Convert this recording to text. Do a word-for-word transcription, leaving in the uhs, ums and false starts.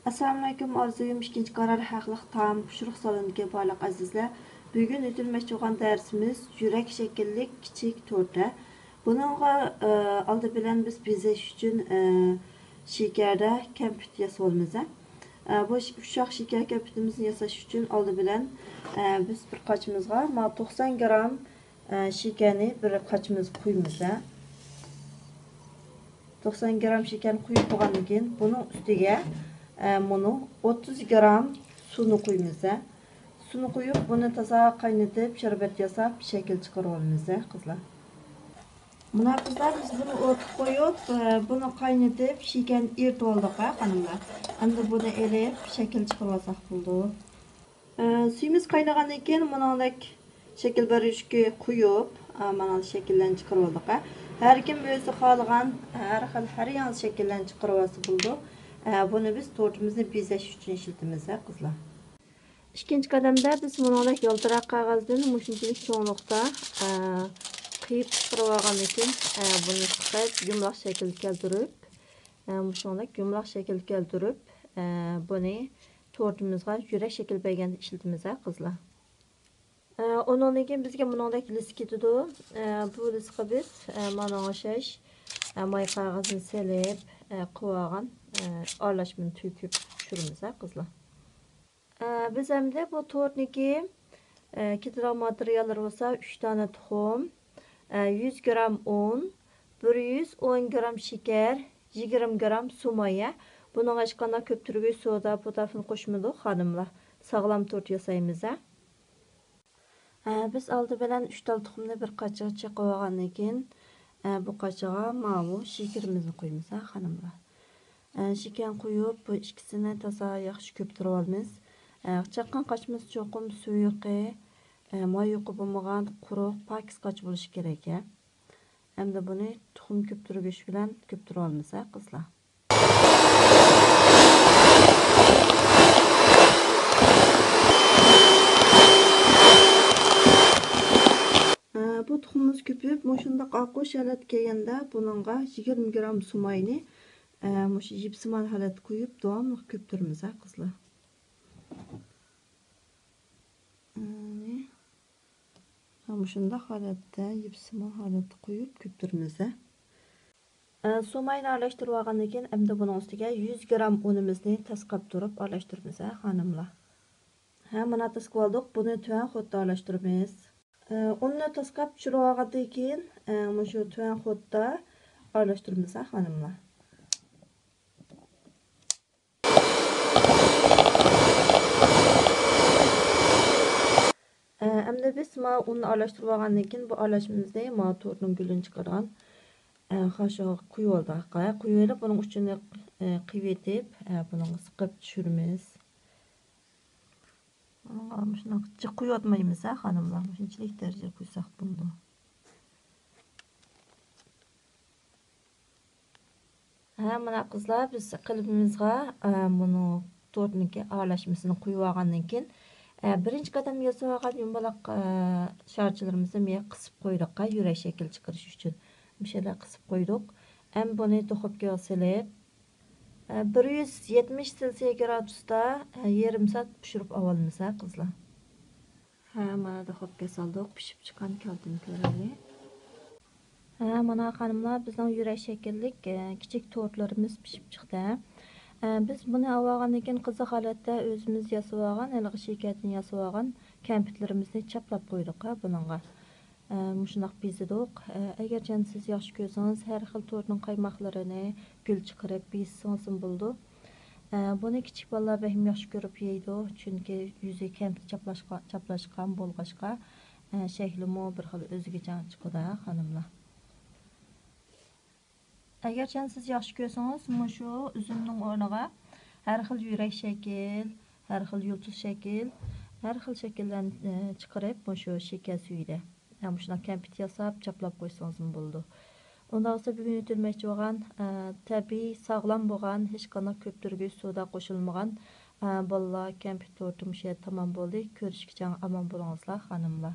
ئەسسالامۇئەلەيكۇم، ئارزۇيۇم ئىككىنچى قارار ھەقلىق تائام پىشۇرۇق سالونىدىكى بارلىق ئەزىزلەر. بۈگۈن ئۆتۈلمەكچى بولغان دەرسىمىز يۈرەك شەكىللىك كىچىك تورتا. بۇنىڭغا، ئە، ئالدى بىلەن بىز بېزەش ئۈچۈن، ئە، شېكەردە كەمپۈت ياسىۋالىمىز. ئە، بۇ ش-، ئۇششاق شېكەر كەمپۈتىمىزنى ياساش ئۈچۈن ئالدى بىلەن، ئە، بىز بىر قاچىمىزغا مانا توقسان گرام، ئە، شېكەرنى بىر قاچىمىزغا قۇيىمىز. توقسان گرام شېكەرنى قۇيۇپ بولغاندىن كېيىن، بۇنىڭ ئۈستىگە، ئە، مۇنۇ ئوتتۇز گرام سۇنى قۇيىمىز. سۇنى قۇيۇپ، بۇنى تازا قاينىتىپ، شەربەت ياساپ، شەكىل چىقىرىۋالىمىز، قىزلار. مانا قىزلار، بىز بۇنى ئوتقا قويۇپ، ئە، بۇنى قاينىتىپ، شېكەرنى ئېرىتىۋالدۇق، ھە، خانىملار. ئەمدى بۇنى ئېلىپ، شەكىل چىقىرىۋالساق بولىدۇ. ئە، سۈيىمىز قاينىغاندىن كېيىن، مۇنۇڭدەك شەكىل بەرگۈچكە قويۇپ، ئە، مانا شەكىللەرنى چىقىرىۋالدۇق، ھە. ھەر كىم ئۆزى خالىغان، ھەر خىل، ھەر ياڭزا شەكىللەرنى چىقىرىۋالسا بولىدۇ. ئە، بۇنى بىز تورتىمىزنى بېزەش ئۈچۈن ئىشلىتىمىز، ھە، قىزلار. ئىككىنچى قەدەمدە بىز مۇنۇڭدەك يالتىراق قەغەزدىن مۇشۇنچىلىك چوڭلۇقتا، ئە، قىيىپ چىقىرىۋالغاندىن كېيىن، ئە، بۇنى سىقىپ يۇمىلاق شەكىل كەلتۈرۈپ، ئە، مۇشۇنىڭدەك يۇمىلاق شەكىل كەلتۈرۈپ، ئە، بۇنى تورتىمىزغا يۈرەك شەكىل بەرگەندە ئىشلىتىمىز، ھە، قىزلار. ئە، ئۇنىڭدىن كېيىن بىزگە مۇنۇڭدەك لىس كېتىدۇ. ئە، بۇ لىسقا بىز، ئە، مانا ئوخشاش، ئە، ماي قەغەزنى سېلىپ، ئە، قىلىۋالغان، ئە، ئارىلاشمىنى تۆكۈپ چۈشۈرىمىز، ھە، قىزلار. ئە، بىز ئەمدى بۇ تورتنىكى، ئە، كېتىدىغان ماتېرىياللىرى بولسا ئۈچ دانە تۇخۇم، ئە، يۈز گرام ئۇن، بىر يۈز ئون گرام شېكەر، يىگىرمە گرام سۇ مايە. بۇنىڭغا ھېچقانداق كۆپتۈرگۈچ، سودا، پوتافنى قوشمىدۇق، خانىملار. ساغلام تورت ياسايمىز، ھە. ئە، بىز ئالدى بىلەن ئۈچ تال تۇخۇمنى بىر قاچىغا چېقىۋالغاندىن كېيىن، ئە، بۇ قاچىغا ماۋۇ شېكىرىمىزنى قۇيىمىز، ھە، خانىملار. ئە، شېكەرنى قۇيۇپ، بۇ ئىككىسىنى تازا ياخشى كۆپتۈرۈۋالىمىز. ئە، چاققان قاچىمىز چوقۇم سۇيۇقى، ئە، مايۇقى بولمىغان، قۇرۇق، پاكىز قاچا بولۇشى كېرەك، ھە. ئەمدى بۇنى تۇخۇم كۆپتۈرگۈچ بىلەن كۆپتۈرۈۋالىمىز، ھە، قىزلار. ئە، بۇ تۇخۇمىمىز كۆپۈپ، مۇشۇنداق ئاقۇش ھالەتكە كەلگەندە، بۇنىڭغا يىگىرمە گرام سۇماينى، ئە، مۇشۇ يىپسىمان ھالەتتە قويۇپ، داۋاملىق كۆپتۈرىمىز، ھە، قىزلار. ئەنى، ھە، مۇشۇنداق ھالەتتە، يىپسىمان ھالەتتە قويۇپ كۆپتۈرىمىز، ھە. ئە، سۇماينى ئارىلاشتۇرۇۋالغاندىن كېيىن، ئەمدى بۇنىڭ ئۈستىگە يۈز گرام ئۇنىمىزنى تەسقاپ تۇرۇپ ئارىلاشتۇرىمىز، ھە، خانىملار. ھە، مانا تەسقىۋالدۇق. بۇنى تۆۋەن خۇددا ئارىلاشتۇرىمىز. ئە، ئۇننى تەسقاپ چۈشۈرۈۋالغاندىن كېيىن، ئە، مۇشۇ تۆۋەن خۇددا ئارىلاشتۇرىمىز، ھە، خانىملار. ئە، ئەمدى بىز مانا ئۇننى ئارىلاشتۇرۇپ ئالغاندىن كېيىن، بۇ ئارىلاشمىمىزنى مانا تورتنىڭ گۈلىنى چىقارغان، ئە، خاشىغا قۇيۇۋالدۇق. قۇيۇۋېلىپ، بۇنىڭ ئۇچىنى، ئە، قىيىۋېتىپ، ئە، بۇنىڭغا سىقىپ چۈشۈرىمىز. بۇنىڭغا مۇشۇنداق جىق قۇيۇۋاتمايمىز، ھە، خانىملار؟ مۇشۇنچىلىك دەرىجىدە قۇيساق بولىدۇ. ھە، مانا قىزلار، بىز قېلىپىمىزغا، ئە، مۇنۇ تورتنىڭكى ئارىلاشمىسىنى قۇيۇۋالغاندىن كېيىن، ئە، بىرىنچى قەدەم ياسىۋالغان يۇمىلاق، ئە، شارچىلىرىمىزنى مۇياققا قىسىپ قويدۇق، يۈرەك شەكلى چىقىرىش ئۈچۈن. مۇشۇنداق قىسىپ قويدۇق. ئەمدى بۇنى دۇخوپكىغا سېلىپ، ئە، بىر يۈز يەتمىش سېلسىيە گرادۇستا، ئە، يېرىم سائەت پىشۇرۇپ ئاۋالىمىز، ھە، قىزلار. ھە، مانا دۇخوپكىغا سالدۇق، پىشىپ چىققان كالتىنى كۆرەيلى. ھە، مانا خانىملار، بىزنىڭ يۈرەك شەكىللىك، ئە، كىچىك تورتلىرىمىز پىشىپ چىقتى. ئە، بىز بۇنى ئاۋالغاندىن كېيىن قىزىق ھالەتتە ئۆزىمىز ياسىۋالغان، ھېلىقى شېكەردىن ياسىۋالغان كەمپۈتلىرىمىزنى چاپلاپ قويدۇق، ھە، بۇنىڭغا. ئە، مۇشۇنداق بېزىدۇق. ئە، ئەگەرچە سىز ياخشى كۆرسىڭىز، ھەر خىل تورتنىڭ قايماقلىرىنى گۈل چىقىرىپ بېزىسىڭىزمۇ بولىدۇ. ئە، بۇنى كىچىك بالىلار بەكمۇ ياخشى كۆرۈپ يەيدۇ، چۈنكى يۈزى كەمپۈت چاپلاشقا-، چاپلاشقان بولغاچقا، ئە، شەكلىمۇ بىر خىل ئۆزگىچە چىقىدۇ، خانىملار. ئەگەرچە سىز ياخشى كۆرسىڭىز، مۇشۇ ئۈزۈمنىڭ ئورنىغا ھەر خىل يۈرەك شەكىل، ھەر خىل يۇلتۇز شەكىل، ھەر خىل شەكىللەرنى، ئە، چىقىرىپ، مۇشۇ شېكەر سۈيىدە، ئە، مۇشۇنداق كەمپۈت ياساپ، چاپلاپ قويسىڭىزمۇ بولىدۇ. ئۇنداق بولسا، بۈگۈن ئۆتۈلمەكچى بولغان، ئە، تەبىئىي، ساغلام بولغان، ھېچقانداق كۆپتۈرگۈچ، سودا قوشۇلمىغان، ئە، بالىلار كەمپۈت تورتى مۇشۇ يەردە تامام بولدى. كۆرۈشكىچە ئامان بولۇڭلار، خانىملار.